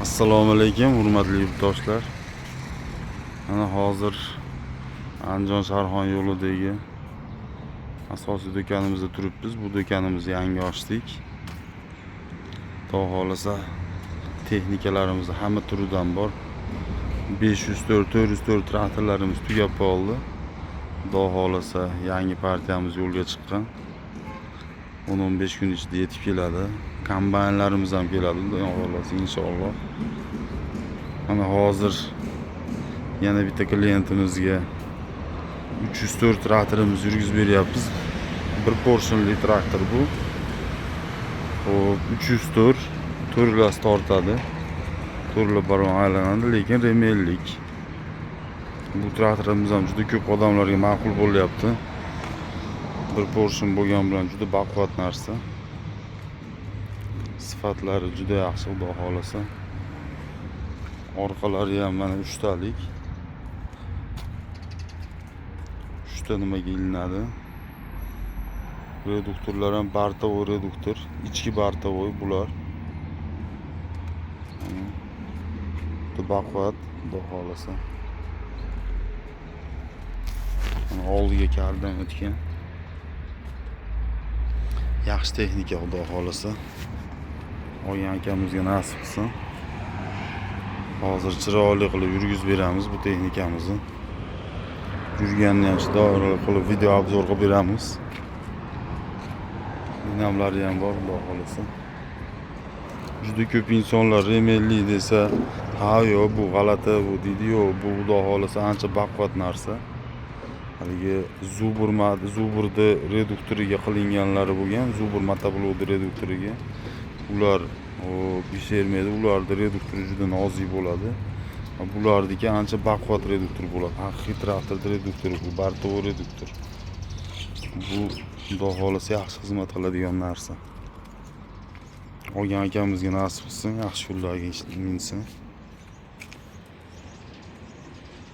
Assalomu alaykum, hurmatli yurtdoshlar. Mana hozir Andijon Sharxon yo'lidagi asosiy do'konimizda turibmiz. Bu do'konimizni yangi ochdik. Xudo xohlasa, texnikalarimiz hamma turidan bor. 504, 404 traktorlarimiz tugab qoldi. Xudo xohlasa, yangi partiyamiz yo'lga chiqqan. 10-15 kun ichida yetib keladi. Kombaynlarimiz ham keladi, Xudo xohlasa, inshaalloh. Mana hozir yana bitta klientimizga 304 traktorimiz yurgizib beryapmiz. Bir porshinli traktor bu. Xo'p, 304 to'rlasi tortadi. To'rla baron aylanadi, lekin remellik. Bu traktorimiz ham juda ko'p odamlarga ma'qul bo'lyapti. Bir porshin bo'lgan bilan juda baquvvat narsa. Sifatlari juda yaxshi, Xudo xohlasa. Orqalari ham mana uchtalik. Uchta nimaga ilinadi. Reduktorlar ham бортовой reduktor, ichki бортовой bular. Mana. Juda baquvvat, Xudo xohlasa. Mana oldiga kardan o'tgan. Yaxshi texnika, Xudo xohlasa. Olgan akamizga nasib qilsin. Hozir chiroyli qilib yurgizib beramiz bu texnikamizni. Yurganini ham chiroyli qilib video обзор qilib beramiz. Dinamlari ham bor, Xudo xohlasa. Juda ko'p insonlar remelli desa, ha yo'q, bu g'alati bu deydi. Yo'q, bu, Xudo xohlasa, ancha baquvvat narsa. Haligi Zubr, Zubrni reduktoriga qilinganlari bo'lgan, Zubr motoblokni reduktoriga. Ular ish bermaydi. Ularni reduktori juda nozik bo'ladi. Bularniki ancha baquvvat reduktor bo'ladi. Haqiqiy traktorni reduktori bu, бортовой reduktor. Bu, Xudo xohlasa, yaxshi xizmat qiladigan narsa. Olgan akamizga nasib qilsin, yaxshi kunlarga minsin.